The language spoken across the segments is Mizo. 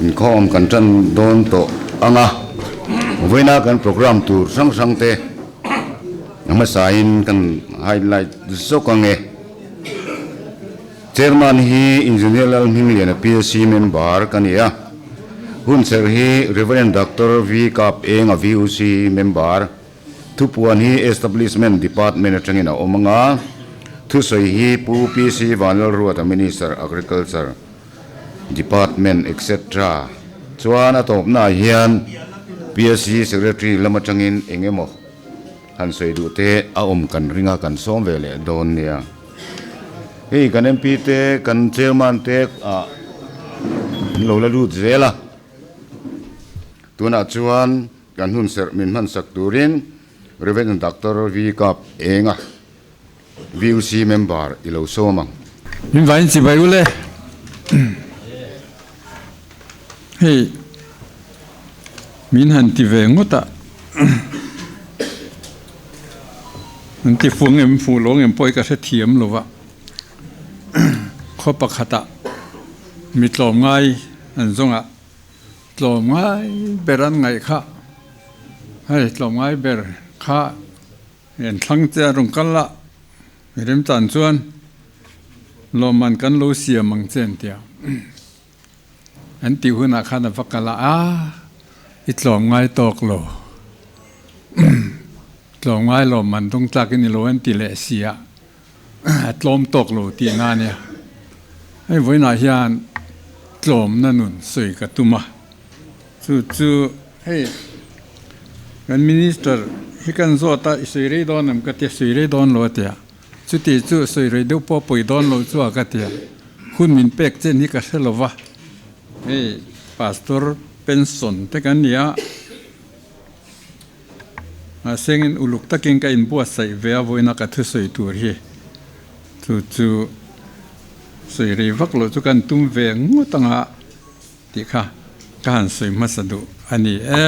Inkhawm kan tan dawn tawh ang a, vawiina kan programme tur hrang hrang te a hmasain kan highlight zawk ang e. Chairman hi Engineer Lalhmingliana PSC member ka ni a, hunserh hi Rev. Doctor V Kap Enga VUC member, thupuan hi Establishment Department atangin a awm ang a, thusawi hi Pu PC Vanlalruata Minister Agriculture Department etc. Chuan a tawpnaah hian PSC Secretary lam atangin eng emaw Han sawi duh te a awm kan ring a, kan sawm ve leh dawn nia. Hei kan MP te, kan Chairman te ah an lo la lut zel a. Tunah chuan kan hun serh min hmansak turin Rev. Doctor V Kap Enga, VUC member i lo sawm ang. Min vain chibai u le. Hei min han ti ve ngawt a, an ti fuh ang em fuh lo ang em pawh hi ka hrethiam lo va, khaw pakhatah mi tlawmngai an zawng a, tlawmngai ber an ngaih kha, hei tlawmngai ber kha. En thlang che a rawn kal a, mi remchan chuan lawmman kan lo siam ang che an ti a. An tih hunah khan a va kal a, a i tlawm ngai tawk lo, tlawm ngai lawmman dawng tlak i ni lo an ti leh si a, a tlawm tawk lo tih na a nia. Hei vawiinah hian tlawmna nun sawi ka tum a. Chu chu hei kan minister hi kan zawt a i sawi rei dawn em ka tia sawi rei dawn lo a tia chuti chu sawi rei deuh pawh pawi dawn lo chu a ka tia hun min pek chen hi ka hre lo va hei pastor pension te kan ni a mahse engin uluk takin ka inbuatsaih ve a vawiina ka thusawi tur hi chu chu sawi rei vak loh chu kan tum ve ngawt ang a. Tih kha ka han sawi hmasa duh a ni e.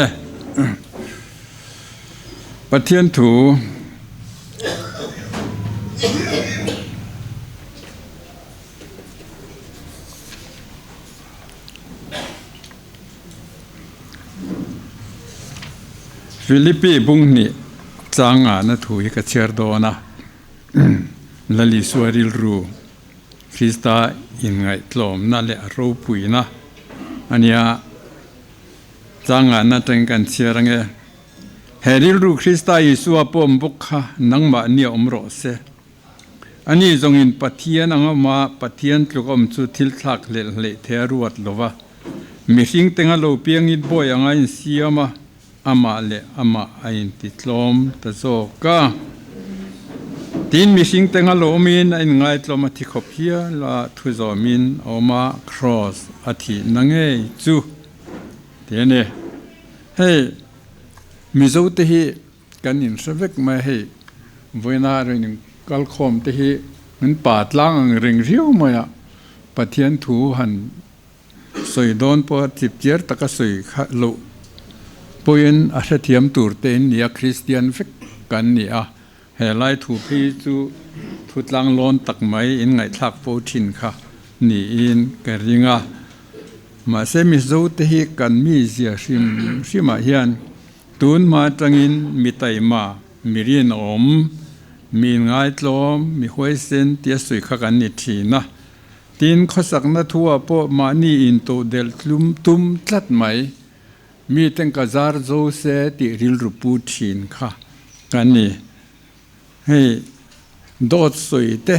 Pathian thu Philippi bunghnih changana thu hi ka chhiar dawn a, Lalisua rilru. Krista inngaihtlawmna leh a ropuina a nia. Changana atangin kan chhiar ange. He rilru Krista Isua pawm bawk kha nangmahni a awm rawh se. Ani zawngin Pathian anga awm a, Pathian tluk awm chu thil thlak hlelh hleih thei a ruat lo va. Mihring tenga lo piangin bawi anga insiam a, Amah leh amah a intitlawm ta zawk a. Tin, mihring te nga lawmin a inngaitlawm a thi khawp hial a, thu zawmin a awm a, kraws a thihna ngei chu ti a ni. Hei, Mizo te hi kan inhre vek mai a, hei vawiina rawn inkalkhawm te hi min pa tlang ang reng riau mai a, Pathian thu han Sawi dawn pawha chipchiar taka sawi kha loh pawhin a hrethiam tur te in nia, Kristian vek kan ni a, he lai thu phei chu thu tlanglawn tak mai in ngaihthlak fo thin kha niin ka ring a. Mahse Mizo te hi kan mizia hrim hrimah hian tun hma atangin mi taima, mi rinawm, mi inngaitlawm, mi huaisen tia sawi kha kan ni thin a. Tin, khawsakna thuah pawh mahni intodelh tlum tum tlat mai. Miten ka zar zo se tih rilru pu thin kha ka ni. Hei dawt sawi te,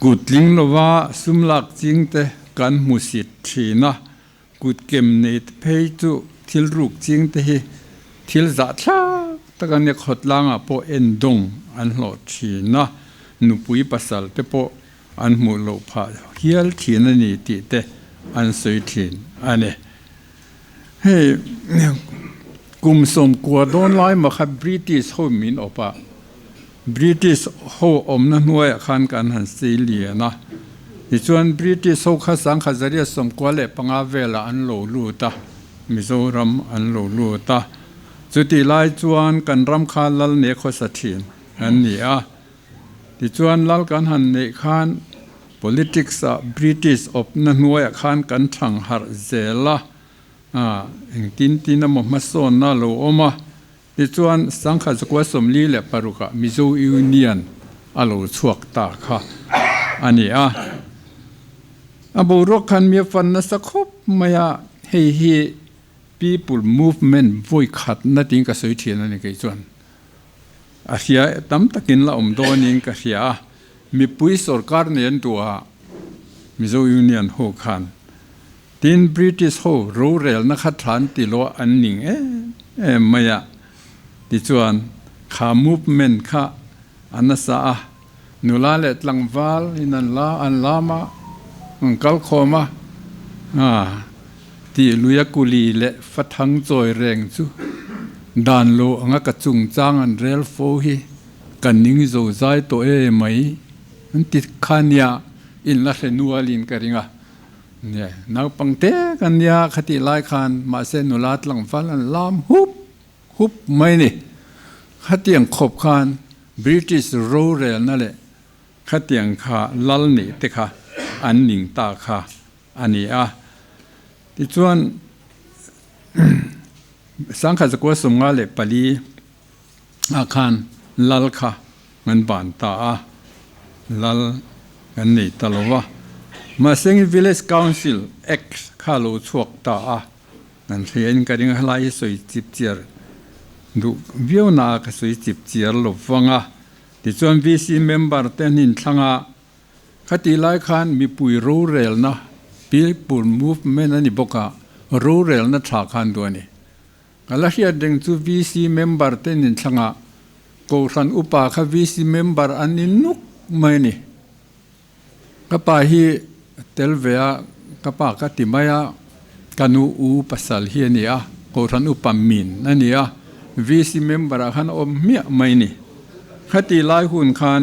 kut tling lova sum lak ching te kan hmu sit thin a, kut kem nei te phei chu thil ruk ching te hi thil zahthlak tak a nia, khawtlangah pawh endawng an hlawh thin a, nupui pasal te pawh an hmuh loh phah hial thin a ni tih te an sawi thin a ni. Hei kum sawmkua dawn lai mah kha British ho min awp a, British ho awmna hnuaiah khan kan han sei lian a, tichuan British ho kha sangkhat zariat 95 velah an lo lut a, Mizoram an lo lut a, chutih lai chuan kan ram kha lal ne khawsa thin an ni a. Tichuan lal kan han neih khan Politics ah British awpna hnuaiah khan kan thang harh zel a, engtin tin emaw hmasawnna a lo awm a. Tichuan, Sangha Zakua 46 ah Mizo Union a lo chhuak ta kha a ni a. A boruak khan mi a fan nasa khawp mai a, hei hi People Movement vawi khatna tiin ka sawi thin a ni kei chuan. A hria tam takin la awm dawnin ka hria a, mipui sorkar nei an duh a, Mizo Union ho khan. Tin, British ho rorelna kha thlan ti lo an ning em em mai a, tichuan kha movement kha a nasa a, nula leh tlangval in an la an lam a, an kal khawm a, tih luia kuli leh fathang chawi reng chu dan lo anga ka chungchang an rel fo hi ka ning zo zai tawh e mai an ti kha nia in la hre nualin ka ring a. Nia, naupang te kan nia khatih lai khan mahse nula tlangval an lam hup hup mai ni. Khatiang khawp khan British rorelna leh khatiang kha lal nih te kha an ning ta kha a ni a. Tichuan Sangkhat zakua 54 ah khan lal kha kan ban ta a, lal kan nei ta lo va. Mahsengin Village Council Act kha lo chhuak ta a, kan hria in ka ring a, helai hi sawi chip chiar duh viau na a ka sawi chip chiar lo vang a. Tichuan VC member te an inthlang a, khatih lai khan mipui rorelna, People Movement a ni bawk a, rorelna tha khan duh a ni. Ka la hriat reng chu VC member te nin thlangah Kohhran upa kha VC member an ni nuk mai a ni. Ka pa hi tel ve a, ka pa ka ti mai a, ka nu u pasal hi a ni a, Kohhran upa min a ni a, VC member ah khan a awm hmiah mai a ni. Khati lai hun khan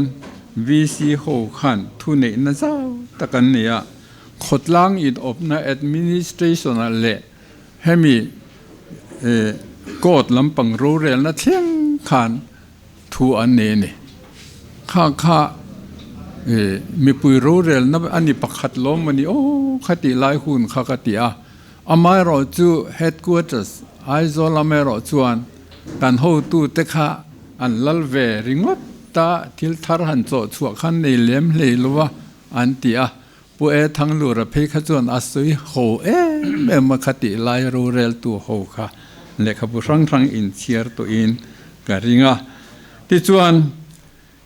VC ho khan thuneihna zau tak an nei a, khawtlang inawpna administration ah leh Hemi court lampang rorelna thleng khan thu an nei a ni. Kha kha mipui rorelna a ni pakhat lawm a ni aw kha tih lai hun kha ka ti a. Amaherawh chu headquarters Aizawl amaherawh chuan kan hotute kha an lal ve ringawt a, thil thar han chawh chhuah khan nei lem hlei lo a an ti a. Pu E Thanglura phei kha chuan a sawi ho em em a kha tih lai roreltu ho kha lehkhabu hrang hrang inchhiar tawhin ka ring a. Tichuan,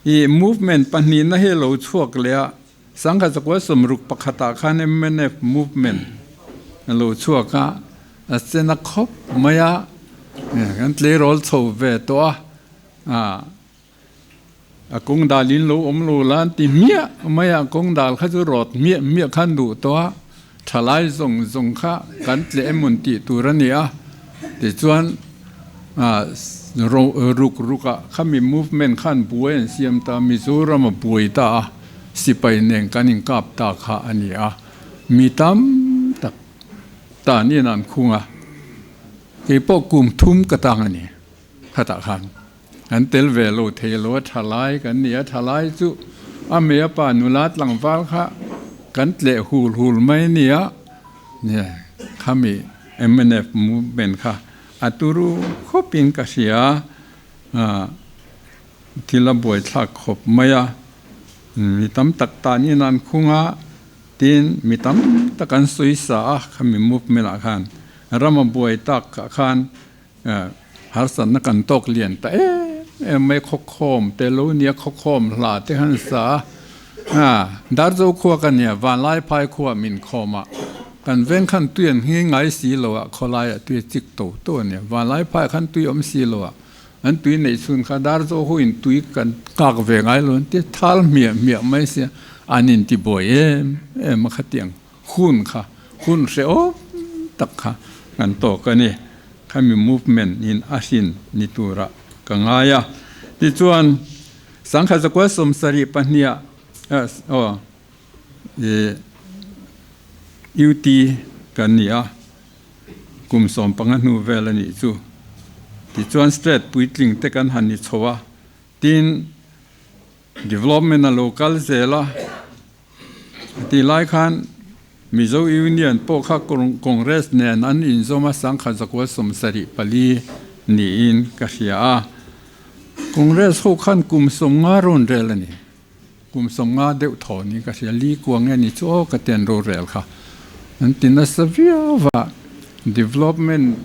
i movement pahnihna hi a lo chhuak leh a, Sangha Zakua 61 ah khan mnf movement a lo chhuak a, a chen a khawp mai a, kan tleirawl chho ve tawh a. A kawng dal in lo awm lo la an ti hmiah mai a, kawng dal kha chu rawt hmiah hmiah khan duh tawh a, thalai zawng zawng kha kan tleh emawn tih tur a ni a, tichuan ruk ruk ah khami movement khan buai an siam ta, Mizoram a buai ta a, sipai nen kan inkap ta kha a ni a, mi tam tak tan in an khung a, keipawh kum thum ka tang a ni khatah khan. An tel ve lo thei lo a tha lai kan ni a, tha lai chu a mei a pa nula tlangval kha kan tleh hul hul mai a nia, nia khami mnf movement kha a turu khawpin ka hria a, thil a buaithlak khawp mai a, mi tam tak tanin an khung a, tin mi tam tak an sawi sa a khami movement ah khan ram a buai tak ah khan. Harsatna kan tawk lian ta em em mai khawkhawm te lo nia khawkhawm hla te han sa a Darzo khua ka nia Vanlaiphai khua min khawm a kan veng khan tui an nghi ngai si lo a khawlai ah tui a chik to to a nia Vanlaiphai khan tui awm si lo a an tui neih chhun kha Darzo ho in tui kan kak ve ngai lo an ti thal hmiah hmiah mai sia an in ti buai em em a khatiang Hun kha, hun hrehawm tak kha kan tawk a ni. Khami movement in a hrin ni turah ka ngai a. Tichuan, Sangha zakua 72 ah aw i UT kan ni a, kum 15 hnu vel a nih chu. Tichuan state puitling te kan han ni chho a, tin development a lo kal zel a. Tih lai khan Mizo Union pawh kha Congress nen an inzawm a 1974 niin ka hria a. Congress ho khan kum 50 rawn rel a ni. Kum 50 deuh thaw niin ka hria. Li kua nge ni chu aw ka ti an rorel kha. An ti nasa viau va, development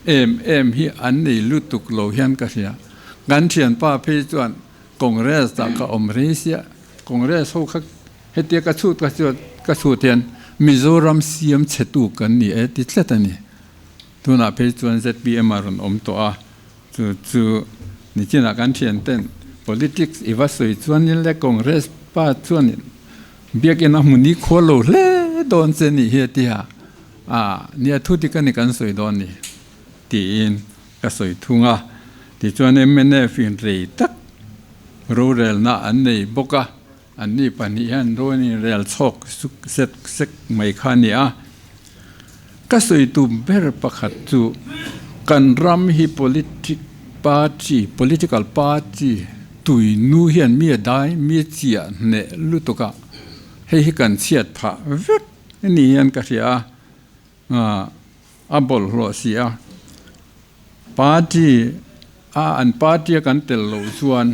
em em hi an nei lutuk lo hian ka hria. Kan thianpa phei chuan Congress ah ka awm rei sia, Congress ho kha hetia ka chhut ka chuan ka chhut hian Mizoram siam chhetu kan ni e ti tlat a ni. Tunah phei chuan zpm a rawn awm tawh a, chu chu nichinah kan thian ten politics i va sawi chuanin le Congress pa chuanin biakinn a hmu ni khual lo hle dawn che nih hi a ti a, ah nia thu dik a ni kan sawi dawn ni tiin ka sawi thung a. Tichuan mnf in rei tak rorelna an nei bawk a, anni pahnih hian ro an inrel chhawk suk sek sek mai kha a ni a. Ka sawi tum ber pakhat chu kan ram hi politic party, political party tui nu hian mi a dai, mi a chiah hneh lutuk a, hei hi kan chhiat phah vek ni hian ka hria a. A bawlhhlawh si a, party a an party a kan tel loh chuan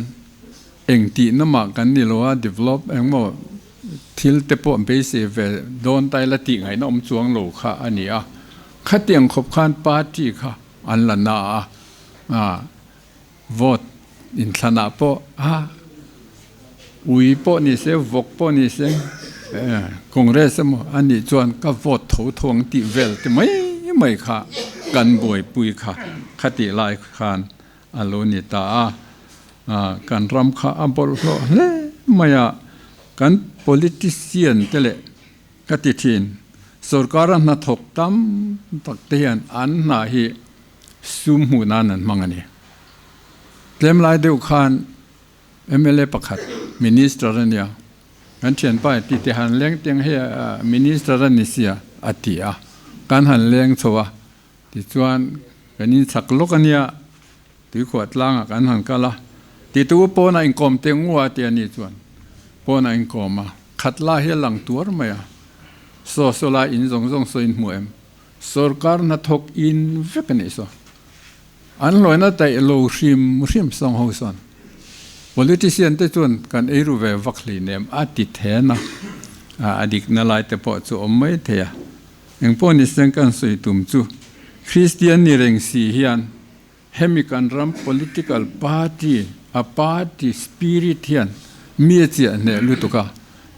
eng tihna mah kan ni lo a, develop engmaw thil te pawh beisei ve dawn ta ila tih ngaihna awm chuang lo kha a ni a, khatiang khawp khan party kha an la na a, vote inthlanah pawh a ui pawh ni se vawk pawh ni se Congress emaw a nih chuan ka vote tho tho ang tih vel te mai mai kha kan buaipui kha khatih lai khan a lo ni ta a, kan ram kha a bawlhhlawh hle mai a, kan politician te leh ka ti thin sorkara hnathawk tam tak te hian an hna hi Sum hmuh nan an hmang a ni. Tlem lai deuh khan mla pakhat Minister a nia, kan thianpa in titi han leng tiang hei Minister a ni sia a ti a, kan han leng chho a, tichuan kan inchak lawk a nia, tuikhuah tlangah kan han kal a, titu pawnah inkawm teh ngua a ti a ni chuan pawnah inkawm a, khat lai hi a lang tuar mai a, saw saw lai in zawng zawng saw in hmu em? Sorkar hnathawk in vek a nih saw. An hlawina daih lo hrim hrim sawng ho sawn politician te chuan kan ei ru ve vak hleinem a ti then a, a dikna lai te pawh chu awm mai thei a. Engpawh ni seng kan sawi tum chu Kristian ni reng si hian hemi kan ram political party a party spirit hian mi a chiah hneh lutuk a,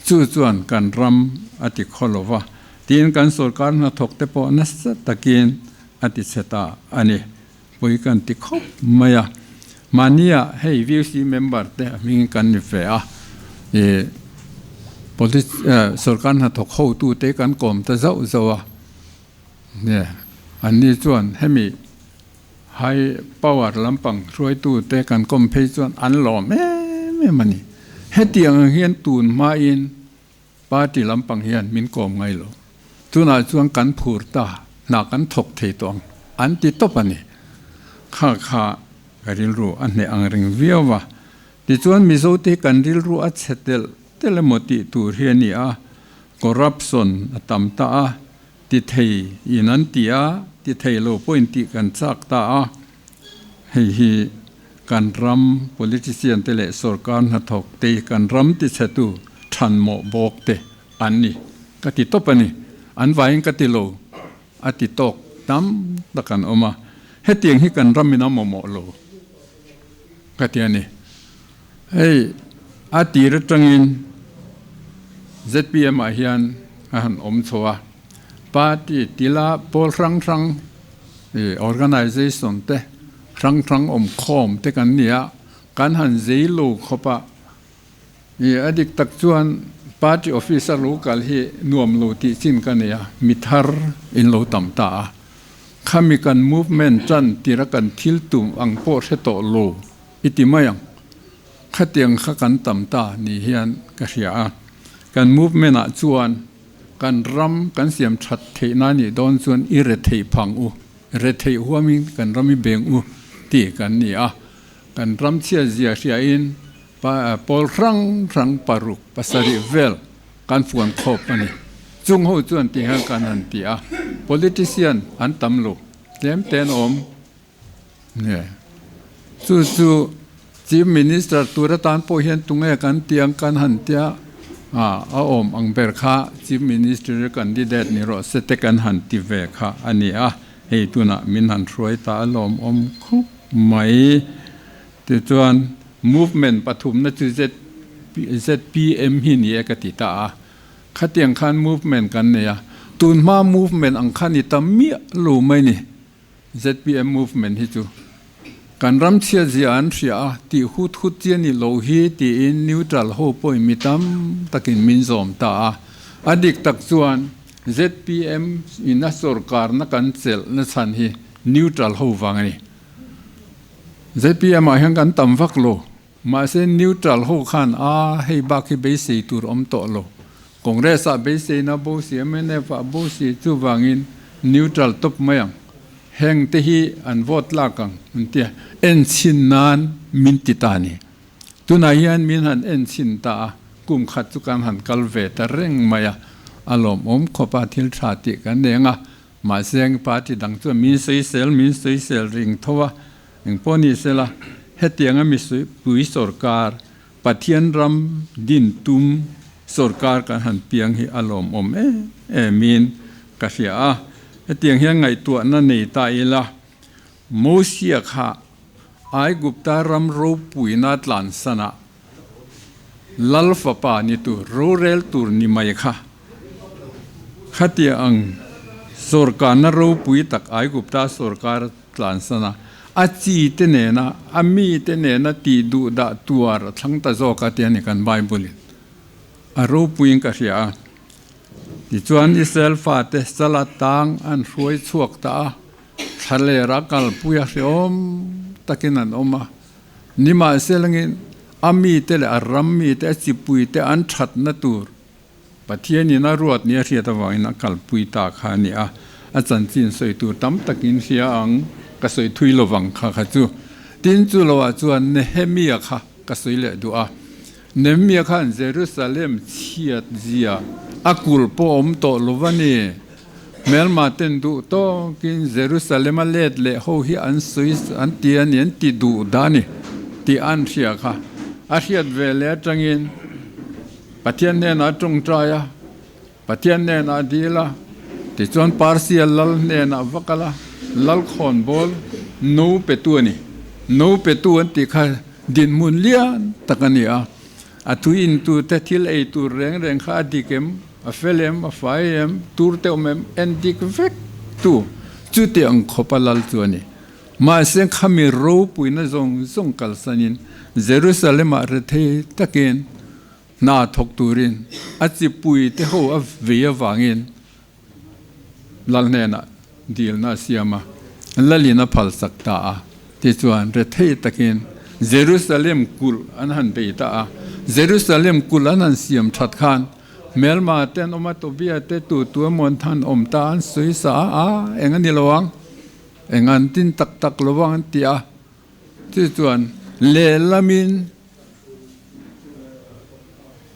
chu chuan kan ram a ti khaw lo va, tiin kan sorkar hnathawk te pawh nasa takin a ti chhe ta a ni. Pui kan ti khawp mai a, mahnia hei VC member te a hming kan ni ve a, ih sorkar hnathawk hotute kan kawm ta zauh zauh a, anni chuan hemi High power lampang hruaitute kan kawm phei chuan an lawm em em a ni. Hetiang ang hian tun hmain party lampang hian min kawm ngai lo. Tunah chuan kan phur ta, hna kan thawk thei tawh ang an ti tawp a ni. Kha kha ka rilru a hneh ang reng viau a. Tichuan Mizote hi kan rilru a chhe telh telh emaw tih tur hi a ni a, corruption a tam ta a, Ti thei in an ti a, ti thei lo pawh in tih kan chak ta a. Hei hi kan ram politician te leh sorkar hnathawk te kan ram ti chhetu thanmawh bawk te an ni ka ti tawp a ni. An vaiin ka ti lo a ti tawk tam tak an awm a, hetiang hi kan ram in a mamawh lo ka ti a ni. Hei a tir atangin zpm ah hian a han awm chho a, party tila pawl hrang hrang ih organisation te hrang hrang awm khawm te kan ni a, kan han zei lo khawp a, ih a dik tak chuan party office a lo kal hi nuam lo tih chin ka nei a, mi thar in lo tam ta a, khami kan movement tan tira kan thil tum ang pawh hre tawh lo. I ti mai ang. Khatiang kha kan tam ta ni hian ka hria a. Kan movement ah chuan kan ram kan siam that theih na nih dawn chuan i retheih phang u, retheih huamin kan ram i beng u tih kan ni a. Kan ram chhiat zia hria in pawl hrang hrang paruk pasarih vel. kan fuan khawp a ni. Chung ho chuan ti hian kan han ti a, politician an tam lo, tlem te an awm nge. Chu chu Chief Minister tur atan pawh hian tunge kan ti ang kan han tia a, a awm ang ber kha Chief Minister candidate ni rawh se te kan han ti ve kha a ni a, hei tunah min han hruai ta a lawmawm khawp mai. Tichuan movement pathumna chu ZPM hi ni e ka ti ta a, khatiang khan movement kan nei a, tunhma movement ang kha ni ta miah lo mai ni. Zpm movement hi chu kan ram chhiat zia an hria a, tih hut hut chi a ni lo hi tiin neutral ho pawhin mi tam takin min zawm ta a. A dik tak chuan zpm in a sorkarna kan chelh na chhan hi neutral ho vang a ni. Zpm ah hian kan tam vak lo. Mahse neutral ho khan a hei bak hi beisei tur awm tawh lo. Congress ah beiseina bo si, mnf ah bo si chuvangin neutral tawp mai ang. Heng te hi an vote lak ang an tia enchhin nan min ti ta ni. Tunah hian min han enchhin ta a, kum khat chu kan han kal ve ta reng mai a, a lawmawm khawp a thil tha tih kan nei ang a. Mahse party dang chuan min sawisel min sawisel ring tho a, Engpawh ni sela, hetianga mipui sorkar, Pathian ram din tum sorkar kan han piang hi a lawmawm em emin ka hria a. Hetiang hian ngaihtuahna nei ta ila, Mosia kha Aigupta ram ropuina tlansanah Lal fapa ni tur, rorel tur ni mai kha. Khatia ang sorkarna ropui tak Aigupta sorkar tlansan a, a chi te nena, a mi te nena tih duh dah tuar a thlang ta zawk a tia ni kan Bible in a ropuiin ka hria a. Tichuan Israel fate sala tang an hruai chhuak ta a, thlalera kalpui a hreawm takin an awm a. Nimahselangin a mite leh a ram mite, a chipuite an thatna tur Pathianin a ruat nia hriat avangin a kalpui ta kha a ni a, a chanchin sawi tur tam takin hria ang, ka sawi thui lovang kha kha chu. Tin, chu loah chuan Nehemia kha ka sawi leh duh a. Nehemia khan Jerusalem chhiat zia a kulh pawh awm tawh lo va ni. Hmelma ten duh tawkin Jerusalem a let leh ho hi an sawi an ti a ni, an ti duh dah a ni tih an hria kha. A hriat ve leh atangin Pathian hnenah a tawngtai a, Pathian hnenah a dil a, tichuan Persia lal hnenah va kal a, lal khawnbawl no petu a ni. No petu an tih kha dinhmun lian tak a ni a, a tui intute thil ei tur reng reng kha a dik em? A fel em, a fai em, tur te awm em, en dik vek tu chuti ang khawp a lal chu a ni. Mahse khami ropuina zawng zawng kalsanin Jerusalem-ah rethei takin hna thawk turin a chipui te ho a vei avangin lal hnenah dilna a siam a, lalin a phalsak ta a. Tichuan rethei takin Jerusalem kulh an han bei ta a. Jerusalem kulh an han siam that khan Hmelma te an awm a, Tobia te tu tu emaw an han awm ta an sawi sa a, a eng a ni lo ang, eng an tin tak tak lo ang an ti a. Chu chuan lehlamin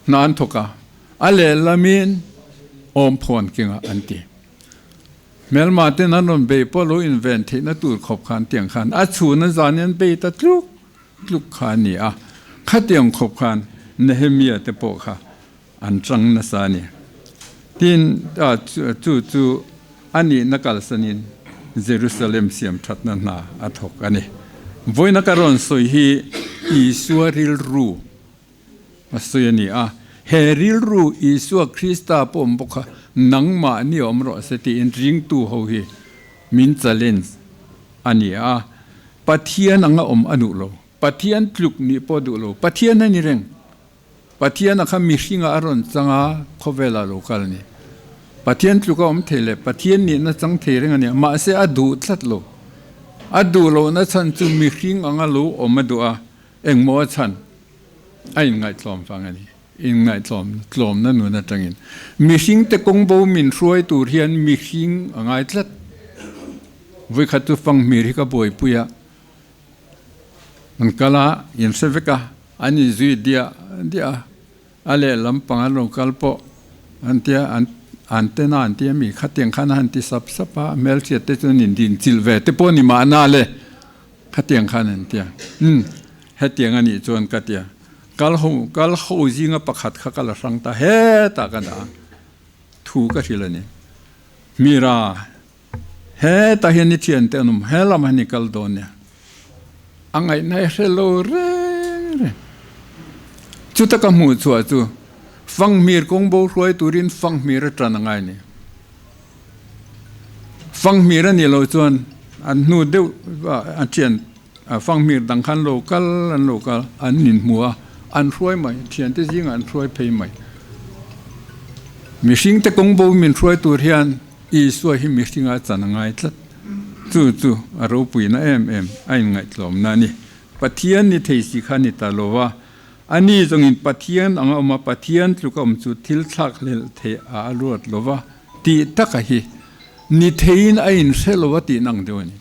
hna an thawk a, a lehlamin awm phawn kengah an ti. Hmelma ten an rawn bei pawh lo inven theihna tur khawp khan tiang khan a chhun a zan in an bei ta tluk tluk kha a ni a, khatiang khawp khan Nehemia te pawh kha an chang nasa a ni. Tin, chu chu a nihna kalsanin Jerusalem siam thatna hna a thawk a ni. Vawiina ka rawn sawi hi Isua rilru a sawi a ni a, he rilru Isua Krista pawh awm bawk kha nangmahni awm rawh se tiin ringtu ho hi min challenge a ni a. Pathian anga awm a duh lo. Pathian tluk nih pawh a duh lo. Pathian a ni reng. Pathian a kha mihringa a rawn chang a, khawvela lo kal a ni. Pathian tluk a awm thei leh Pathian nihna chang thei reng a ni a, mahse a duh tlat lo. A duh lohna chhan chu mihring anga lo awm a duh a, engmaw a chhan? A inngaihtlawm vang a ni. Inngaihtlawm tlawmna nun atangin mihringte kawng bo min hruai tur hian mihring a ngai tlat. Vawikhat chu fanghmir hi ka buaipui a, an kal a, in hre vek a, an inzui diah diah a, a lehlam pang an rawn kal pawh. An tia, an an tena an tia mi khatiang khan a han ti sap sap a, hmelhriat te chuan in din chilh ve te pawh ni mahna le, khatiang khan an tia. Umm, hetiang a nih chuan ka tia. Kal ho, kal ho zinga pakhat kha ka la hrang ta hetah ka dah a, thu ka hrilh a ni. Mira, hetah hian i thiante an awm, he lamah hian i kal dawn nia. A ngaihna i hre lo reng reng. Chuta ka hmuh chhuah chu Fanghmir kawng bo hruai turin Fanghmir a tan a ngai a ni. Fanghmir a nih loh chuan an hnu deuh a thian Fanghmir dang khan lo kal an lo kal an inhmu a, an hruai mai, thiante zingah an hruai phei mai. Mihringte kawng bo min hruai tur hian Isua hi mihringa chan a ngai tlat. Chu chu a ropuina em em a inngaihtlawmna a ni. Pathian ni thei si kha ni ta lo va, ani zawngin Pathian anga awm a, Pathian tluk a awm chu thil thlak hlelh theih a a ruat lo va tih taka hi ni theiin a inhre lo a tih nang deuh a ni.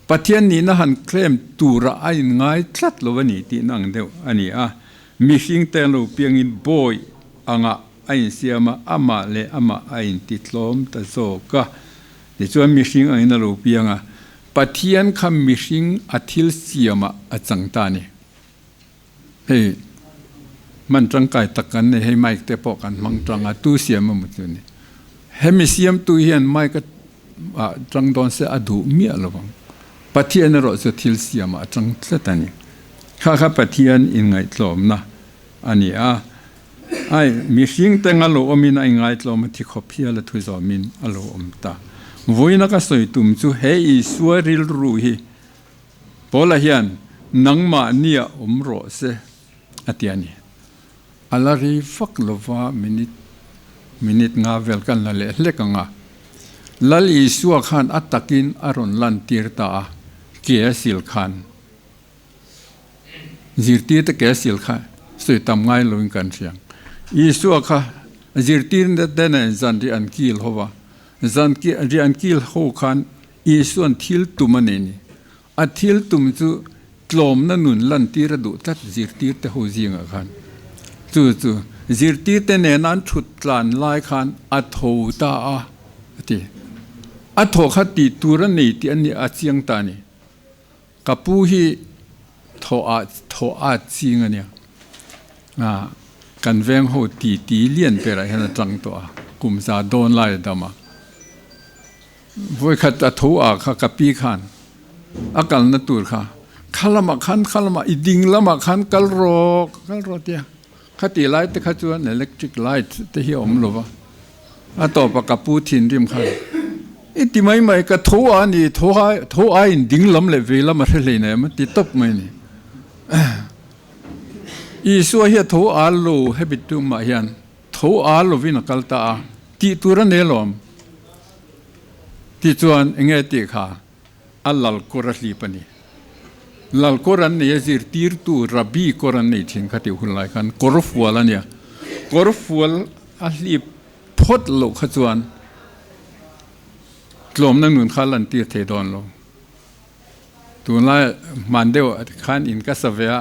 Pathian nihna han claim tura a inngai tlat lo a ni tih nang deuh a ni a, mihring te an lo piangin bawi anga a insiam a, amah leh amah a intitlawm ta zawk a. Tichuan mihring angin a lo piang a, Pathian kha mihring a thil siamah a chang ta a ni. Hei hman tangkai tak kan nei, hei mic te pawh kan hmang tang a, tu siam emaw chu ni. Hemi siamtu hian mic a tang dawn se a duh miah lo vang. Pathian erawh chu thil siamah a tang tlat a ni. Kha kha Pathian inngaihtlawmna a ni a. Ai, mihring teng a lo awmin a inngaitlawm a thi khawp hial a thu zawmin a lo awm ta. Vawiina ka sawi tum chu he Isua rilru hi Paula hian nangmah nia awm rawh se a ti a ni. A la rei vak lova minute minute nga vel kan la leh hlek ang a. Lal Isua khan a takin a rawn lantir ta a, ke a sil khan. Zirtirte ke a sil kha sawi tam ngai loin kan hria. Isua kha zirtirna te nen zan ri an kil ho va, zan ri an kil ho khan Isua'n thil tum a nei ni. A thil tum chu tlawmna nun lantir a duh tlat zirtirte ho zingah khan. Chu chu zirtirte nena an thut tlan lai khan a tho ta a, a ti. A thaw kha tih tur a nei tih a nih a chiang ta a ni. Ka pu hi thaw ah thaw at ching a nia. Ah kan veng ho ti ti lian berah hian a tang tawh a, kum za dawn lai a dam a. Vawikhat a tho ah kha ka pi khan a kalna tur kha kha lamah khan kha lamah i ding lamah khan kal rawh kal rawh tia khati lai te kha chuan electric light te hi a awm lo va. A tawpa ka pu thinrim khan, I ti mai mai, ka tho a ni, tho ai tho aiin ding lam leh vei lam a hre hlei nei a ti tawp mai a ni. Isua hi a tho al lo hemi tumah hian tho al lovin a kal ta a, tih tur a nei alawm. Tichuan enge tih kha a lal kawr a hlip a ni. Lal kawr an nei a zirtirtu Rabbi kawr an nei thin kha tih hun lai khan kawr fual a nia. Kawr fual a hlip phawt loh kha chuan tlawmna nun kha lan tir thei dawn lo. Tunlai hman deuh khan in ka sa ve a,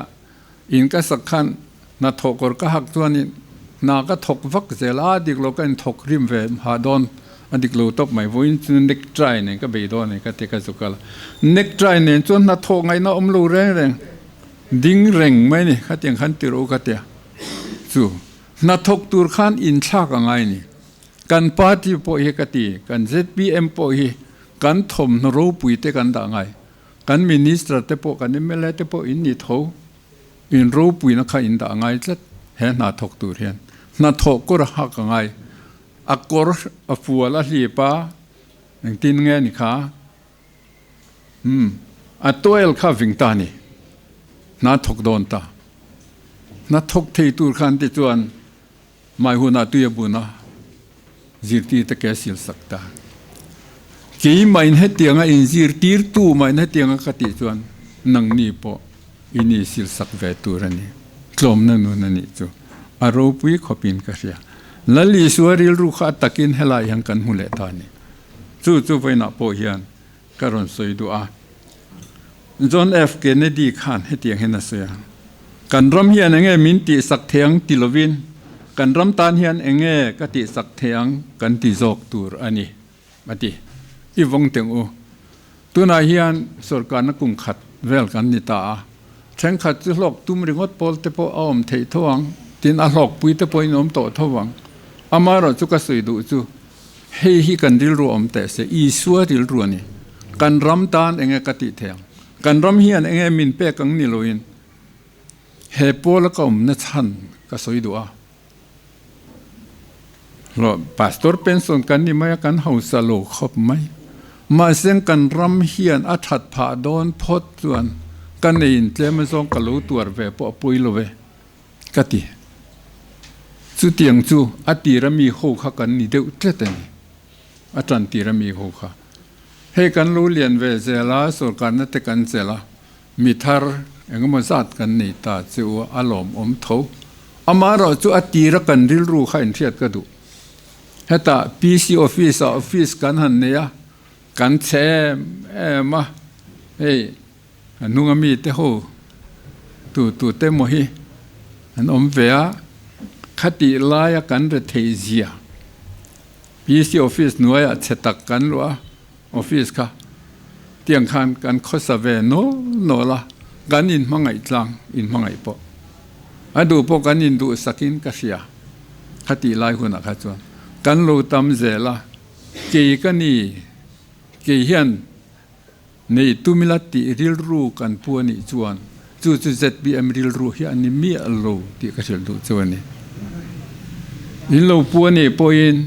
in ka sak khan hnathawh kawr ka hak chuanin hna ka thawk vak zel a, dik lo ka inthawk rim ve ha dawn a dik lo tawp mai. Vawiin chu neck tie nen ka bei dawn a ni ka ti ka zuk a la. Neck tie nen chuan hnathawh ngaihna awm lo reng reng ding reng mai a ni khatiang khan ti rawh u ka ti a chu. Hnathawk tur khan inthlak a ngai ni. Kan party pawh hi ka ti, kan zpm pawh hi kan thawmhnaw ropui te kan dah ngai. Kan minister te pawh, kan mla te pawh in ni tho. In ropuina kha in dah ngai tlat he hna thawk tur hian. Hnathawh kawr a hak a ngai. A kawr a fual a hlip a, engtin nge ni kha? Umm, a toel kha ving ta ni. Hna thawk dawn ta. Hna thawk thei tur khan te chuan mai hunah tui a bun a, zirtir te ke a sil sak ta. Keimah-in hetianga inzirtirtu mahin hetianga ka tih chuan nangni pawh i ni sil sak ve tur a ni. Tlawmna nun a nih chu a ropui khawpin ka hria. Lal Isua rilru kha a takin helai hian kan hmu leh ta a ni. Chu chu vawiinah pawh hian ka rawn sawi duh a. John F. Kennedy khan hetiang hian a sawi a, Kan ram hian enge min tihsak thei ang ti lovin. Kan ram tan hian eng nge ka tihsak thei ang kan ti zawk tur a ni, a ti. I vawng teng u. Tunah hian sorkarna kum khat vel kan ni ta a, thenkhat chu hlawk tum ringawt pawl te pawh a awm theih tho ang, tin a hlawkpui te pawhin awm tawh tho ang. Amaherawhchu ka sawi duh chu hei hi kan rilru awm teh se, Isua rilru a ni. Kan ram tan eng nge ka tih thei ang? Kan ram hian eng nge min pek ang ni loin He pawla ka awmna chhan ka sawi duh a. Hlawh Pastor pension kan ni mai a, kan hausa lo khawp mai. Mahse kan ram hian a that phah dawn phawt chuan ka neiin tlem azawng ka lo tuar ve pawh a pawi lo ve ka ti. Chutiang chu a tira mi ho kha kan ni deuh tlat a ni. A tan tira mi ho kha. Hei kan lo lian ve zel a, sorkarna te kan chelh a. Mi thar engemaw zat kan nei ta che u a lawmawm tho. Amaherawh chu a tira kan rilru kha inhriat ka duh. Hetah PC office ah office kan han nei a, kan chhe em em a, hei a hnunga mite ho tu tu te maw hi an awm ve a, khatih laia kan rethei zia PC office hnuaiah chhe tak kan luah a. Office kha tiang khan kan khawsa ve nawl nawl a, kan inhmangaih tlang inhmangaih pawh a duh pawh kan induhsakin ka hria khatih lai hunah kha chuan kan lo tam zel a, kei ka ni kei hian nei tumila tih rilru kan pu a nih chuan chu chu zpm rilru hi a ni miah lo tih ka hrilh duh chu a ni. In lo pu a nih pawhin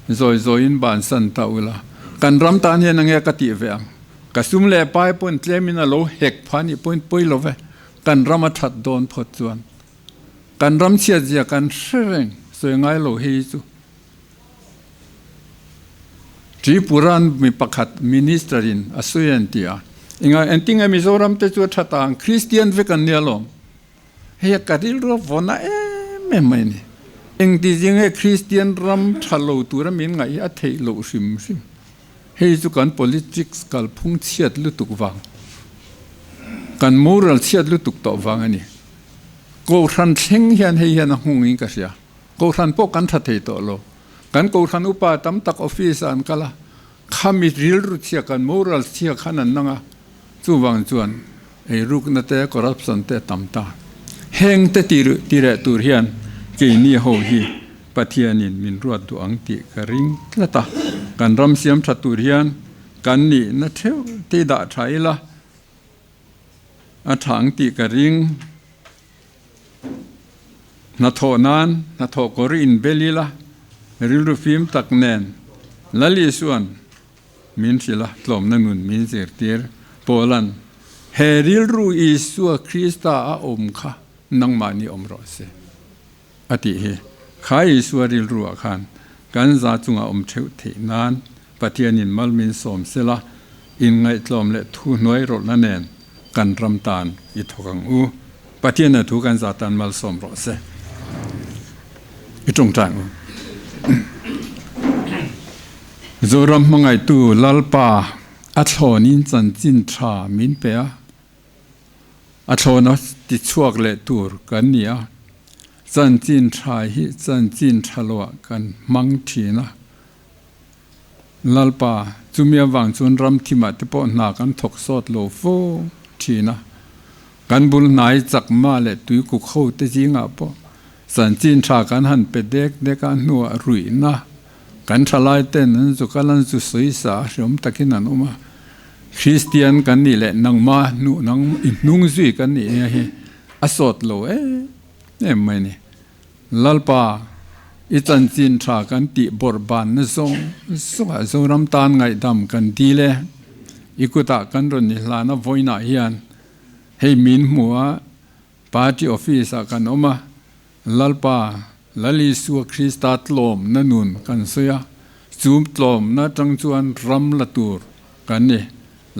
Zawi zawiin bansan ta ula, kan ram tan hian enge ka tih ve ang? Ka sum leh pai pawhin tlemin a lo hek pha nih pawhin pawi lo ve, kan ram a that dawn phawt chuan. Kan ram chhiat zia kan hre reng, sawi ngai lo hei chu. Tripura mi pakhat minister in a sawi an ti a, enga engtinge Mizoram te chu a that ang, Christian vek an nia lawm. Hei a ka rilru a vawn a em em mai a ni. Engti zing nge Kristian ram tha lo tura min ngaih hi a theih loh hrim hrim. Hei chu kan politics kalphung chhiat lutuk vang, kan moral chhiat lutuk tawh vang a ni. Kohhran thleng hian hei hian a nghungin ka hria. Kohhran pawh kan tha thei tawh lo. Kan kohhran upa tam tak office ah an kal a, Khami rilru chhia kan moral chhia khan an nang a, chuvang chuan eirukna te corruption te a tam ta. Heng te ti ti reh tur hian keini ho hi Pathianin min ruat duh ang tih ka ring tlat a, kan ram siam tha tur hian kan nihna theuh te dah tha ila a tha ang tih ka ring. Hnathawh nan hnathawh kawr in bel ila, rilru fim tak nen Lal Isua'n min hrilh a, tlawmna nun min zirtir. Paula'n, He rilru Isua Krista a awm kha nangmahni awm rawh se, a tih hi. Kha Isua rilruah khan kan za chungah awm theuh theih nan Pathianin mal min sawm sela, inngaihtlawm leh thu hnuai rawlhna nen kan ram tan i thawk ang u. Pathian a thu kan za tan malsawm rawh se. I tawngtai ang u. Zoram hmangaihtu Lalpa a thlawnin chanchin tha min pe a, a thlawna tichhuak leh tur kan ni a, chanchin tha hi chanchin tha loah kan hmang thin a. Lalpa, chumi avang chuan ram thimah te pawh hna kan thawk sawt lo fo thin a. Kan bul hnai chakma leh tuikuk ho te zingah pawh chanchin tha kan han pe dek dek a, hnuah ruihna kan thalai ten an zu kal an zu sawi sa a hreawm takin an awm a. Kristian kan nih leh nangma hnu nang i hnung zui kan nih hi a sawt lo em em mai a ni. Lalpa, i chanchin tha kan tih bawrh banna zawng zawngah Zoram tan ngaihdam kan dil e. I kutah kan rawn i hlan a vawiinah hian hei min hmu a, party office ah kan awm a, Lalpa, Lal Isua Krista tlawmna nun kan sawi a, chu tlawmna atang chuan ram la tur kan ni.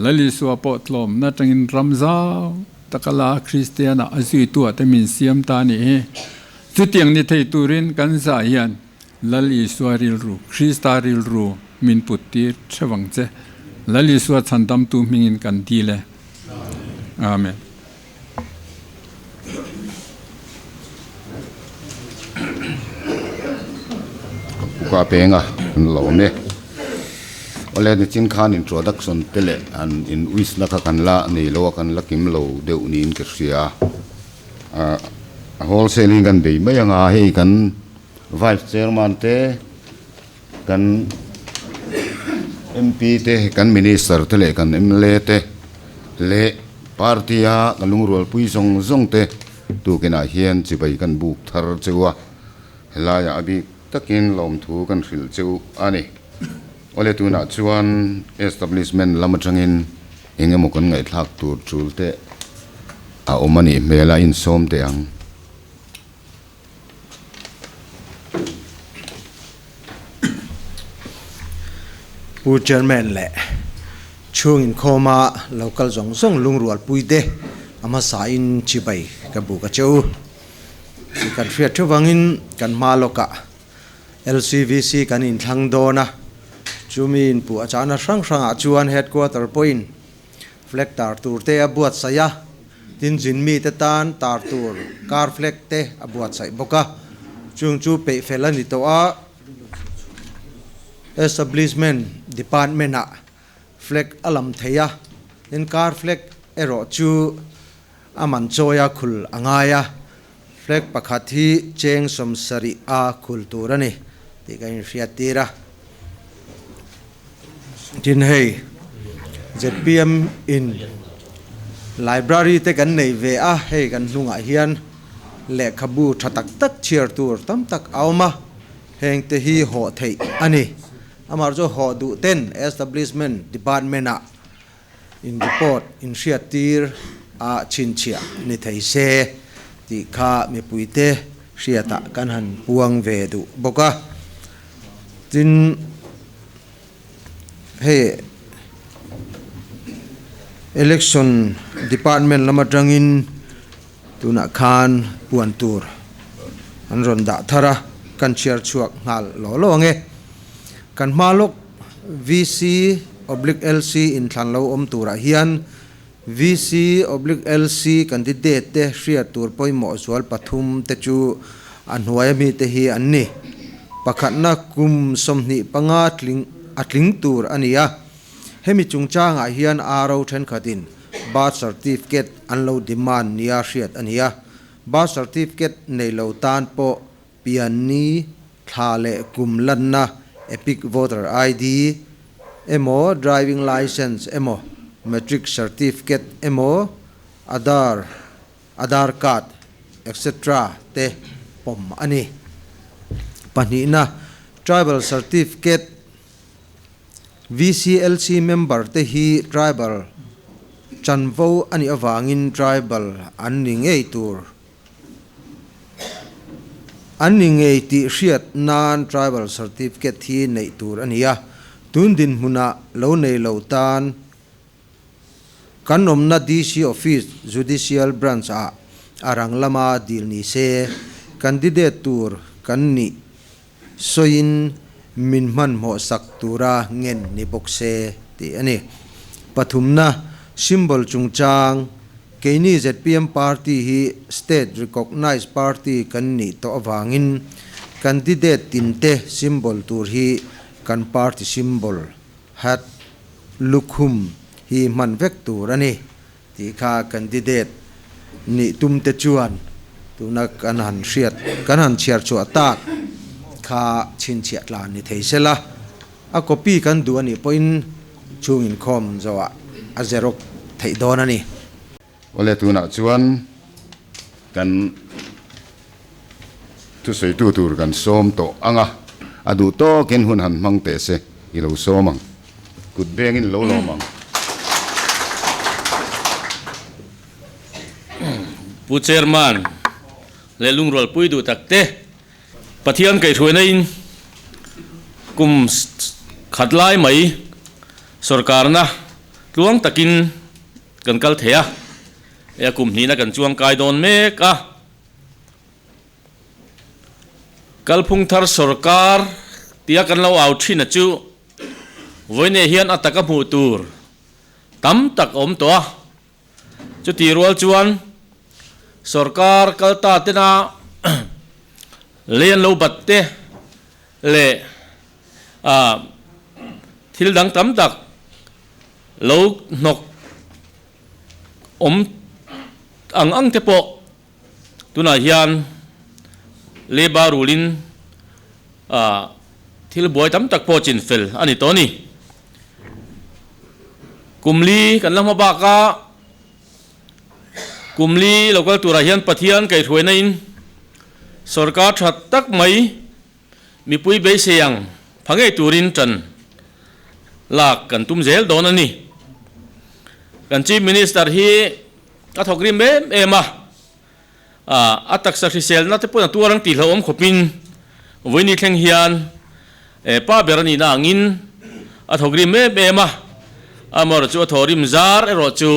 Lal Isua pawh tlawmna atangin ram zau taka la Kristiana a zuituah te min siam ta a nih hi. Chutiang ni thei turin kan zah hian Lal Isua rilru, Krista rilru min put tir theuh ang che. Lal Isua chhandamtu hmingin kan dil e. Amen. Kap Enga an lo awm e. Awle nichin khan introduction te leh an in wish na kha kan la nei lo a kan la kim lo deuh niin ka hria a a wholesale in kan bei mai anga hei kan vice chairman te kan MP te kan minister te leh kan mla te leh party a kan lungrualpui zawng zawng te tukinah hian chibai kan buk thar cheu a helaiah a bik takin lawmthu kan hrilh cheu a ni. Awle tunah chuan establishment lam atangin eng emaw kan ngaihthlak tur tul te a awm a nih hmel a insawm teh ang. Pu Chairman leh chhung inkhawma local zawng zawng lungrualpui te a hmasain chibai ka buk a che u. Kan hriat thu vangin kan hma lawkah LCVC kan inthlang dawn a, chumi inpuh a chahna hrang hrangah chuan headquarter pawhin flag tar tur te a buatsaih a, tin zin mite tan tar tur car flag te a buatsaih bawk a, chung chu peih fel a ni tawh a, Establishment Department-ah flag a lam thei a, tin car flag erawh chu A man chawia khul a ngai a, flag pakhat hi cheng 70 a khul tur a ni tih ka inhriat tir a. Tin hei zpm in library te kan nei ve a, hei kan hnungah hian lehkhabu tha tak tak chhiar tur tam tak a awm a, heng te hi hawh theih a ni. Amah chu hawh duh ten establishment department ah In report inhriattir a chhinchhiah ni thei se tih kha mipuite hriatah kan han puang ve duh bawk a. Tin, hei Election Department lam atangin tunah khan puan tur an rawn dah thar a, kan chhiar chhuak nghal law law ang e. Kan hma lawk VC oblique LC inthlan lo awm turah hian VC oblique LC candidate te hriat tur pawimawh zual pathum te chu a hnuai ami te hi an ni. Pakhatna kum 25 tling a tling tur a ni a. Hemi chungchangah hian RO thenkhatin birth certificate an lo demand nia hriat a ni a. Birth certificate nei lo tan pawh Pianni thla leh kum lanna Epic Voter ID emaw Driving Licence emaw Matric Certificate emaw Aadhaar, Aadhaar Card etc te pawm a ni. Pahnihna, Tribal Certificate VCLC member te hi Tribal chanvo a nih avangin Tribal an ni ngei tur. An ni ngei tih hriat nan Tribal Certificate hi neih tur a ni a, tun dinhmunah lo nei lo tan kan awmna DC Office Judicial Branch ah a rang lama dil ni se, candidate tur kan nih sawiin min hmanhmawh sak tura ngen ni bawk se tih a ni. Pathumna, symbol chungchang, keini zpm party hi state recognised party kan nih tawh avangin candidate tinte symbol tur hi kan party symbol, hat, lukhum, hi hman vek tur a ni. Tih kha candidate nih tum te chuan tuna kan han hriat, kan han chhiar chhuah tak kha chhinchhiah tlan ni thei sela, a copy kan duh a nih pawhin chhung inkhawm zawhah a xerox theih dawn a ni. Awle tunah chuan kan thusawitu tur kan sawm tawh ang a, a duh tawkin hun han hmang teh se i lo sawm ang. Kut bengin lo lawm ang. Pu Chairman leh lungrualpui duh tak te, Pathian kaihhruaina in kum khat lai mai sorkarna tluang takin kan kal thei a, hei a kum hnihna kan chuang kai dawn mek a. Kalphung thar sorkar tia kan lo au thin a chu vawiinah hian a taka hmuh tur tam tak a awm tawh a. Chutih rual chuan sorkar kal ta tena lei an lo bat te leh. Ah thil dang tam tak lo hnawk awm ang ang te pawh tunah hian leba rulin ah thil buai tam tak pawh chin fel a ni tawh a ni. Kum li kan la hma bak a, kum li lo kal turah hian Pathian kaihhruaina in sorkar tha tak mai Mipui beisei ang pha ngei turin ṭan lak kan tum zel dawn a ni. Kan Chief Minister hi a thawk rim em em a, a taksa hriselna te pawhin a tuar ang tih hlauhawm khawpin vawiini thleng hian pa ber a nihna angin a thawk rim em em a, amaherawhchu a thawh rim zar erawh chu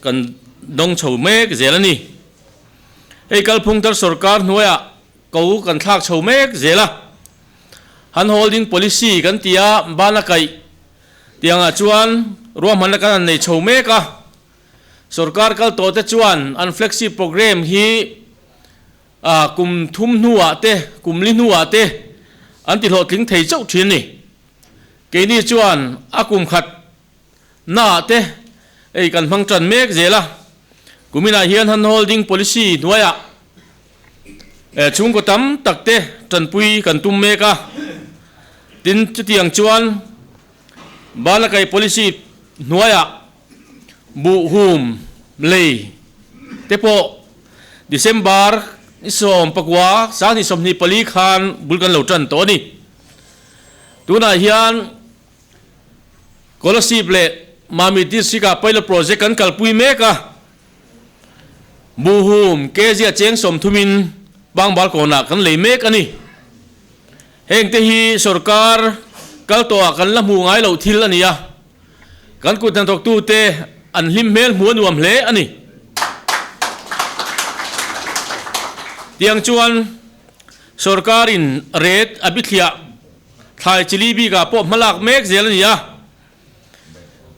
kan dawng chho mek zel a ni. Hei kalphung thar sorkar hnuaiah Ko kan thlak chho mek zel a, han holding policy kan ti a, bana kaih tiangah chuan ruahmanna kan han nei chho mek a, sorkar kal tawh te chuan an flexi programme hi kum thum hnuah te, kum li hnuah te an ti hlawhtling thei chauh thin a ni. Keini chuan a kum khat naah te ei kan hmang tan mek zel a, kuminah hian han holding policy hnuaiah chhungkaw tam tak te tanpui kan tum mek a, tin chutiang chuan Balakai policy hnuaiah buhhum lei te pawh December ni 19 2024 khan bul kan lo tan tawh a ni. Tunah hian. Kolasib leh Mami District ah pilot project kan kalpui mek a, Buhum kg a cheng 30 in Pangbal kawnah kan lei mek a ni. Heng te hi sorkar kal tawhah kan la hmuh ngai loh thil a ni a, kan kut hnathawktute an hlim hmel hmuh a nuam hle a ni. Tiang chuan sorkarin rate a bithliah Thlai chili bikah pawh hmalak mek zel a ni a,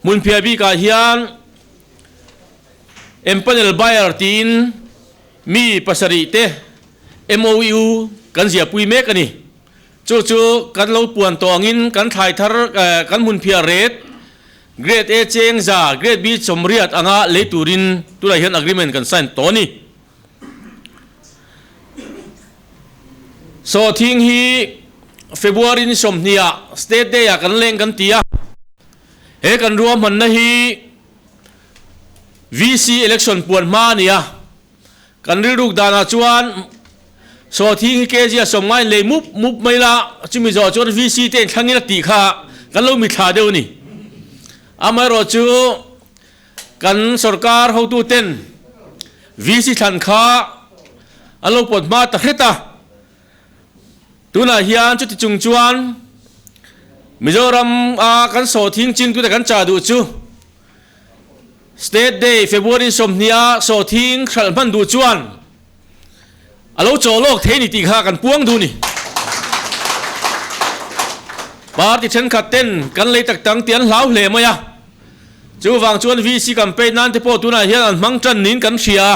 hmunphiah bikah hian empanel buyer tiin mi pasarih te MOU kan ziahpui mek a ni. Chu chu kan lo puan tawh angin kan thlai thar kan hmunphiah ret Grade A cheng za, Grade B 80 anga lei turin tunah hian agreement kan sign tawh a ni. Sawhthing hi February ni 20 ah State Day ah kan leng kan ti a, he kan ruahmanna hi VC election puan hma a ni a, kan rilruk danah chuan Sawhthing hi kg a 90 in lei mup mup mai la, chumi zawh chuan VC te in thlangin a tih kha kan lo mithla deuh a ni. Amaherawhchu Kan sorkar hotuten VC thlan kha an lo pawt hma ta hret a, tunah hian chuti chung chuan Mizoram a kan sawhthing chingtute kan chah duh chu State Day February 20 a sawhthing hralh hman duh chuan a lo chaw lawk thei ni tih kha kan puang duh ni. Party thenkhat ten kan lei tak tang tih an hlau hle mai a. Chuvang chuan VC campaign nan te pawh tunah hian an hmang tan niin kan hria a,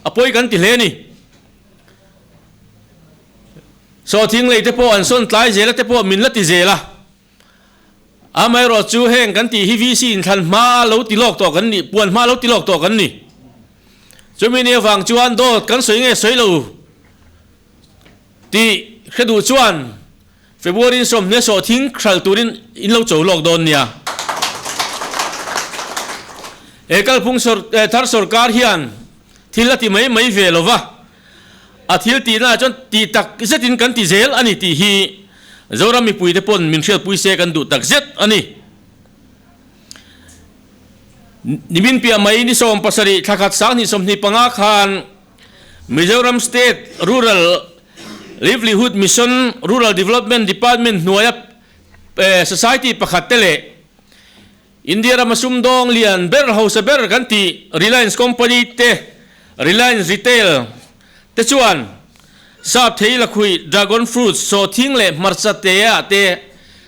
a pawi kan ti hle a ni. Sawhthing lei te pawh an sawn tlai zel a te pawh min la ti zel a. Amaherawh chu heng kan tih hi VC inthlan hma a lo ti lawk tawh kan ni, puan hma a lo ti lawk tawh kan ni. Chumi ni avang chuan dawt kan sawi nge sawi lo tih hre duh chuan February 20 sawhthing hral turin in lo cho lawk dawn nia. He kalphung thar sorkar hian thil a ti mai mai ve lo va, a thil tihnaah chuan tih tak zetin kan ti zel a ni tih hi Zoram mipuite pawn min hriatpui se kan duh tak zet a ni. Nimin piah mai ni 17 thla khat 20 25 khan Mizoram State Rural Livelihood Mission Rural Development Department hnuaia society pakhat te leh India rama sumdawng lian ber hausa ber kan tih Reliance Company te Reliance Retail te chuan sap thei lakhuih dragon fruit sawhthing leh hmarcha te ah te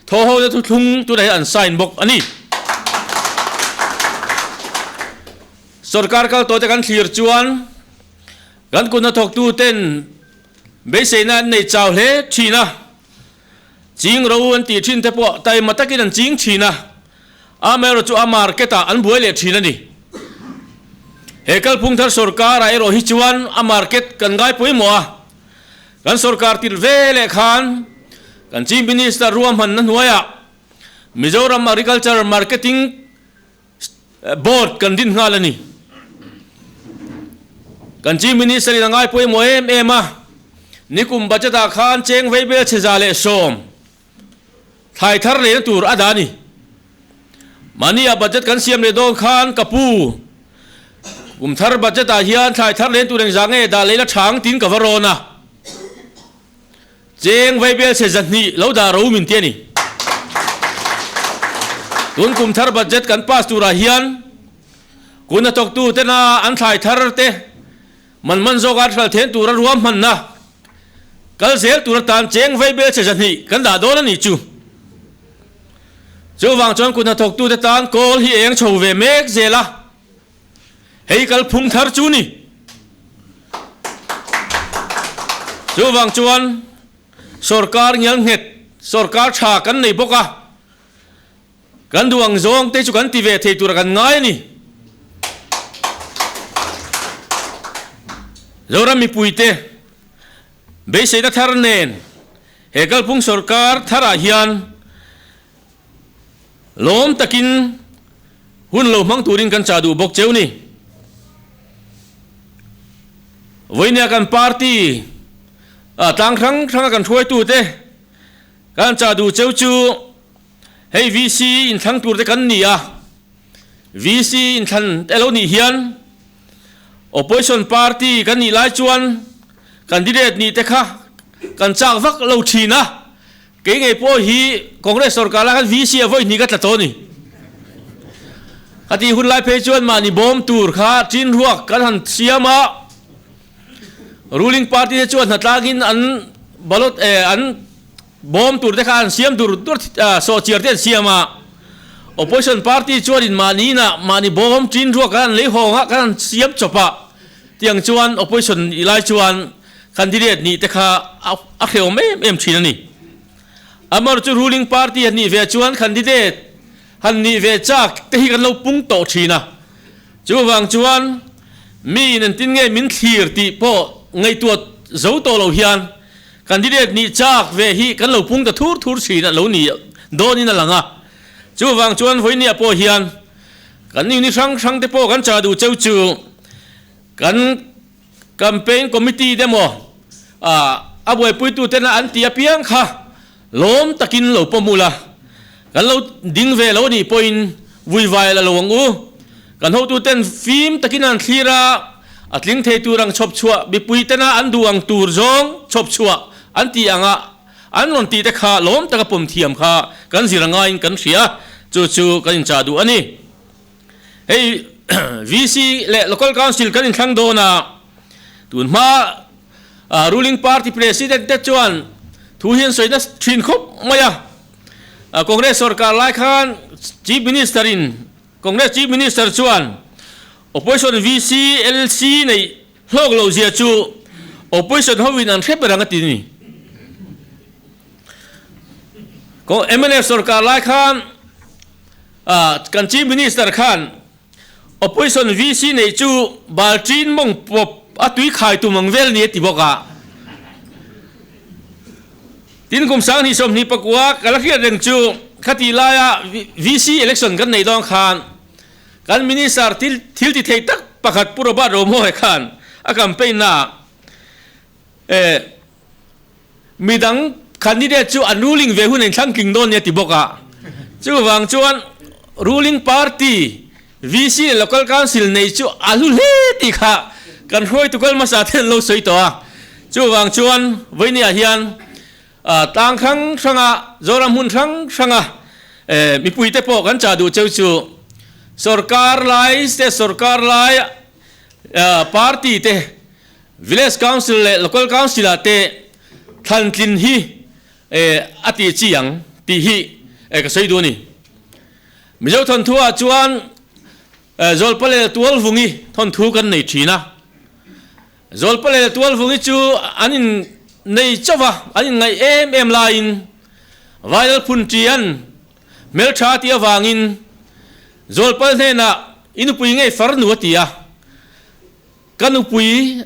thaw ho te thuthlung tunah hian an sign bawk a ni. Sorkar kal tawhte kan thlir chuan kan kut hnathawktu ten beiseina an nei chau hle thin a. Ching ro an tih thin te pawh taima takin an ching thin a, amaherawh chu a market ah an buai leh thin a ni. He kalphung thar sorkar ah erawh hi chuan a market kan ngai pawimawh a, kan sorkar tirh ve leh khan kan Chief Minister ruahmanna hnuaiah Mizoram Agriculture Marketing Board kan din nghal a ni. Kan Chief Minister in a ngai pawimawh em em a, nikum budget ah khan cheng veibel 110 thlai thar lehna tur a dah a ni. Mahni ah budget kan siam leh dawn khan ka pu, kum thar budget ah hian thlai thar lehna tur engzah nge dah leh ila thang tiin ka va rawn a. Cheng vaibel chhe 200 lo dah ro min ti a ni. Tun kum thar budget kan pass turah hian kun hnathawktu tena an thlai thar te man man zawk a hral then tura ruahmanna kal zel tur atan cheng vaibel chhe 200 kan dah dawn a nih chu. Chuvang chuan kun hnathawktu te tan kawl hi eng chho ve mek zel a. Hei kalphung thar chu ni. Chuvang chuan sorkar ngial nghet, sorkar tha kan nei bawk a, kan duh ang zawng te chu kan ti ve thei tura kan ngai a ni. Zoram mipuite beiseina thar nen he kalphung sorkar tharah hian Lawm takin hun lo hmang turin kan chah duh bawk cheu ni. Vawinia kan party tlang hrang hranga kan hruaitute kan chah duh cheu chu hei VC inthlang turte kan ni a, VC inthlan te lo nih hian opposition party kan nih lai chuan candidate nih te kha kan chak vak lo thin a. Kei ngei pawh hi Congress sorkar lai khan VC a vawi hnih ka tla tawh a ni. Ka tih hun lai phei chuan mahni bawm tur kha chin ruak kan han siam a, ruling party te chuan hnatlangin an ballot eh an bawm tur te kha an siam dur dur sawhchiar te an siam a, opposition party chuanin mahni inah mahni bawm chin ruak kan han lei hawng a, kan han siam chawp a, tiang chuan opposition i lai chuan Candidate nih te kha a hrehawm em em thin a ni. Amaherawhchu chu ruling party han nih ve chuan candidate han nih ve chak te hi kan lo pung tawh thin a. Chuvang chuan mi in engtin nge min thlir tih pawh ngaihtuah zo tawh lo hian candidate nih chak ve hi kan lo pung ta thur thur thin a lo ni dawnin a lang a. Chuvang chuan vawinia pawh hian kan unit hrang hrang te pawh kan chah duh cheu chu kan Campaign Committee te maw a buaipuitu tena an tih apiang kha lawm takin lo pawm ula, kan lo ding ve lo anih pawhin vui vai la lo ang u. Kan hotuten fim takin an thlir a, a tling thei tur ang chhawp chhuah mipui tena an duh ang tur zawng chhawp chhuah an tih anga an rawn tih te kha lawm taka pawm thiam kha kan zir angaiin kan hria, chu chu kan inchah duh a ni. Hei VC leh Local Council kan inthlang dawn a, tun hma ruling party president te chuan thu hi an sawi na thin khawp mai a. Congress sorkar lai khan Chief Minister in Congress Chief Minister chuan Opposition VC, LC neih hlawk loh zia chu Opposition hovin an hre ber ang a ti ni. Mnf sorkar lai khan Kan Chief Minister khan Opposition VC neih chu Balṭin mawng pawp a tui khai tum ang vel ni a ti bawk a. Tin kum 2029 ka la hriat reng chu khatih laia VC election kan neih dawn khan kan Minister thil ti thei tak pakhat Pu Robert Romawia khan a campaign naah Midang candidate chu an ruling ve hun a inthlang tling dawn nia ti bawk a. Chuvang chuan ruling party VC leh local council nei chu a hlu hle tih kha kan hruaitu kal hmasa ten an lo sawi tawh a. Chuvang chuan vawinia hian tlang hrang hranga Zoram hmun hrang hranga mipuite pawh kan chah duh cheu chu sorkar lai state sorkar lai party te Village Council leh Local Council ah te thlan tlin hi a ti chi ang tih hi ka sawi duh a ni. Mizo thawnthu ah chuan Zawlpalel Tualvungi thawnthu kan nei thin a. Zawlpalel Tualvungi chu an in nei chauh va, an in ngaih em em laiin. Vailal phun ṭian hmelṭha tih avangin Zawlpal hnenah i nupui ngei farnu a ti a, ka nupui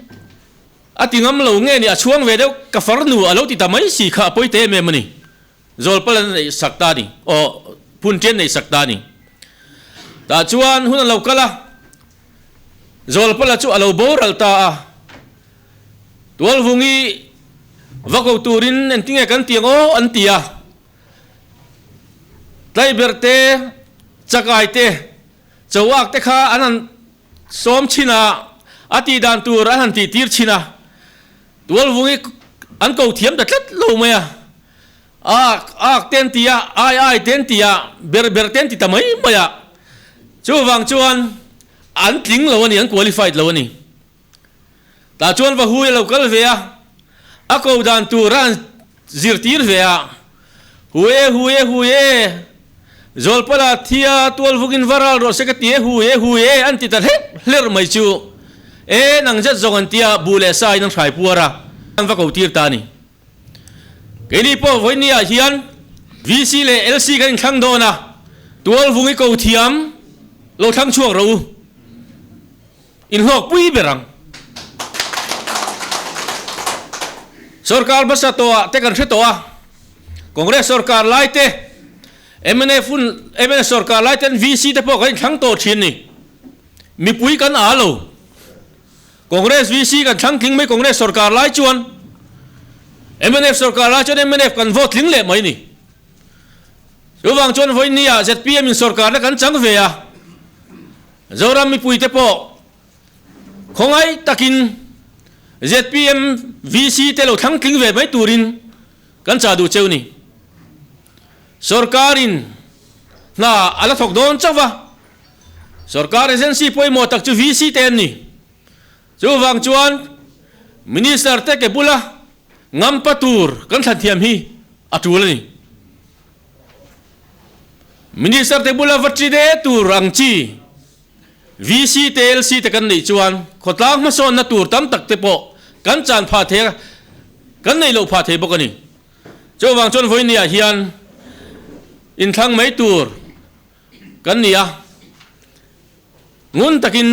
a ti ngam lo nge ni a chhuang ve deuh ka farnu a lo ti ta mai si kha a pawi ta em em a ni. Zawlpal an neih sak ta a ni, aw phun ṭian neih sak ta a ni. Tah chuan hun a lo kal a, Zawlpala chu a lo boral ta a. Tualvungi va ko turin engtinge kan ti ang aw an ti a. Tlaiberh te, Chakai te, Chauak te kha an han sawm chhin a, a tih dan tur an han tih tir chhin a. Tualvungi an ko thiam ta tlat lo mai a. Ak, ak te an ti a, ai, ai te an ti a, ber, ber te an ti ta mai mai a. Chuvang chuan an tling lo a ni, an qualified lo a ni. Tah chuan va hui a lo kal ve a, a ko dan tur a an zirtir ve a, Hu e, hu e, hu e, Zawlpala thia tualvukin va ral rawh se ka ti e, hu e, hu e, an ti ta hlerh hlerh mai chu. E, nang zet zawng an tia, buh leh sa in an hrai puar a, an va ko tir ta a ni. Keini pawh vawiini ah hian VC leh LC kan inthlang dawn a, tualvungi ko thiam lo thlang chhuak rawh u. Inhlawkpui ber ang. Sorkar hmasa tawhah te kan hre tawh a, Congress sorkar lai te, mnf hun, mnf sorkar lai ten VC te pawh kan inthlang tawh thin ni. Mipui kan aa lo. Congress VC kan thlang tling mai Congress sorkar lai chuan, mnf sorkar lai chuan mnf kan vote tling leh mai ni. Chuvang chuan vawiinniah zpm in sorkarna kan chang ve a. Zoram mipuite pawh khawngaih takin zpm VC te lo thlang tling ve mai turin kan chah duh cheu ni. Sorkarin hna a la thawk dawn chauh va, sorkar agency pawimawh tak chu VC te an ni. Chuvang chuan Minister te ke bula ngampa tur kan thlan thiam hi a tul a ni. Minister te bula va ṭi de tur ang chi VC te LC te kan neih chuan khawtlang hmasawnna tur tam tak te pawh kan chan phah thei a, kan neih loh phah thei bawk a ni. Chuvang chuan vawinia hian inthlang mai tur kan ni a, ngun takin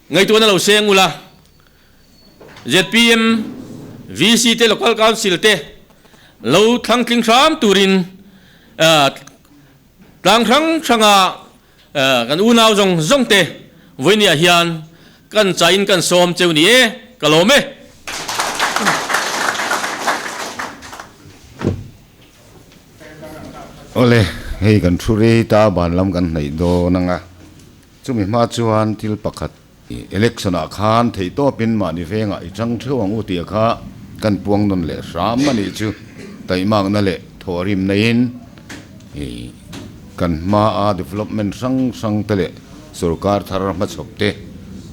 ngaihtuahna lo seng ula, zpm, VC te Local Council te lo thlang tling hram turin tlang hrang hranga kan unau zawng zawng te vawinia hian kan chain kan sawm cheu ni e, ka lawm e. Awle, hei kan thu rei ta ban lam kan hnaih dawn anga. Chumi hma chuan thil pakhat election ah khan theihtawpin mahni vengah i chang theuh ang u tih kha kan puang nawn leh hram a nih chu taihmakna leh thawhrimna in kan hma a development hrang hrang te leh sorkar thar hmachhawp te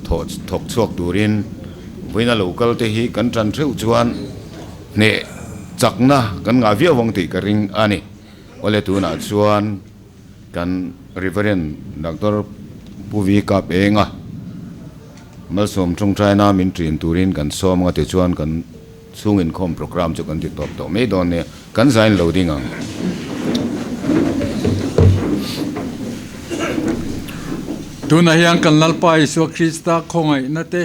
thawh thawk chhuak turin vawiina lo kal te hi kan tan theuh chuan hneh chakna kan ngah viau ang tih ka ring a ni. Awle tunah chuan. Kan Reverend Doctor Pu Vi Kap Enga Malsawm Tawngtaina min ṭin turin kan sawm anga tichuan kan chhung inkhawm programme chu kan ti tawp tawh mai dawn nia, kan zain lo ding ang. Tunah hian kan Lalpa Isua Krista khawngaihna te.